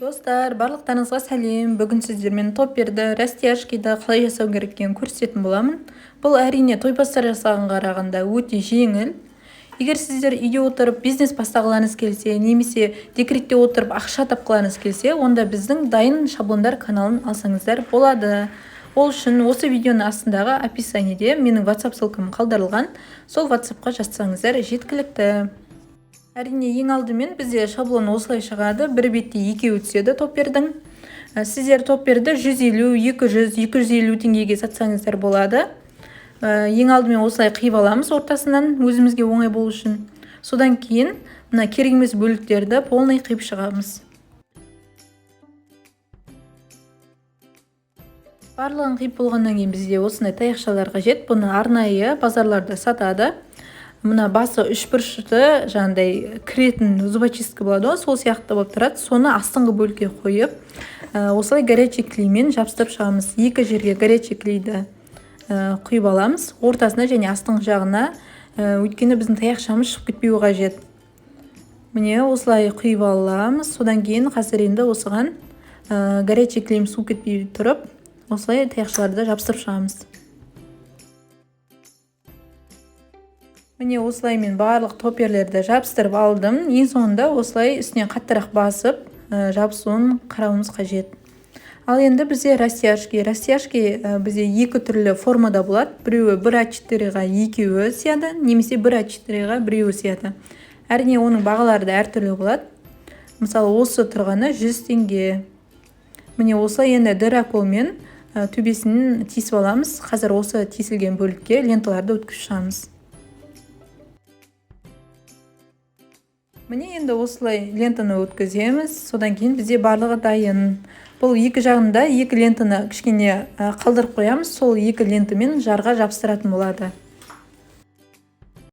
Достар, барлықтарыңызға сәлем. Бүгін сіздермен топперді, растяжкиді қалай жасау керек екенін көрсететін боламын. Бұл әрине тойпастар жасағанға қарағанда өте жеңіл. Егер сіздер үйде отырып бизнес бастағыларыңыз келсе, немесе декретте отырып ақша тапқыларыңыз келсе, онда біздің дайын шаблондар каналын алсаңыздар болады. Ол үшін осы видеоның астындағы описаниеде менің WhatsApp ссылкам қалдырылған. Сол WhatsAppқа жазсаңыздар жеткілікті. Әрине, ең алдымен бізде шаблон осылай шығады. Бір бетте екеуі түседі топпердің. Сіздер топперді 150, 200, 250 теңгеге сатсаңыздар болады. Ең алдымен осылай қиып аламыз ортасынан, өзімізге оңай болу үшін. Содан кейін мына керек емес бөліктерді полный қиып шығамыз. Барлығын қиып болғаннан кейін бізде осындай таяқшалар қажет. Бұны арнайы базарларда сатады. Мына басы үш бұрышты жаңағыдай кіретін зубочистка болады ғой, сол сияқты болып тұрады. Соны астыңғы бөлікке қойып, осылай горячий клеймен жабыстырып шығамыз. Екі жерге горячий клейді құйып аламыз, ортасына және астыңғы жағына, өйткені біздің таяқшамыз шығып кетпеуі қажет. Міне осылай құйып аламыз. Содан кейін қазір енді осыған горячий клейм суып кетпей тұрып, осылай таяқшаларды жабыстырып шығамыз. Міне осылай мен барлық топперлерді жабыстырып алдым. Ең соңында осылай үстінен қаттырақ басып, жабысуын қарауымыз қажет. Ал енді бізде растяжки. Растяжки бізде екі түрлі формада болады. Біреуі бір а четыреға екеуі сияды, немесе бір а четыреға біреуі сияды. Әрине, оның бағалары да әртүрлі болады. Мысалы, осы тұрғаны 100 теңге. Міне осылай енді дыроколмен төбесін тесіп аламыз. Қазір осы тесілген бөлікке ленталарды өткізіп шығамыз. Міне енді осылай лентаны өткіземіз. Содан кейін бізде барлығы дайын. Бұл екі жағында екі лентаны кішкене қалдырып қоямыз. Сол екі лентамен жарға жабыстыратын болады.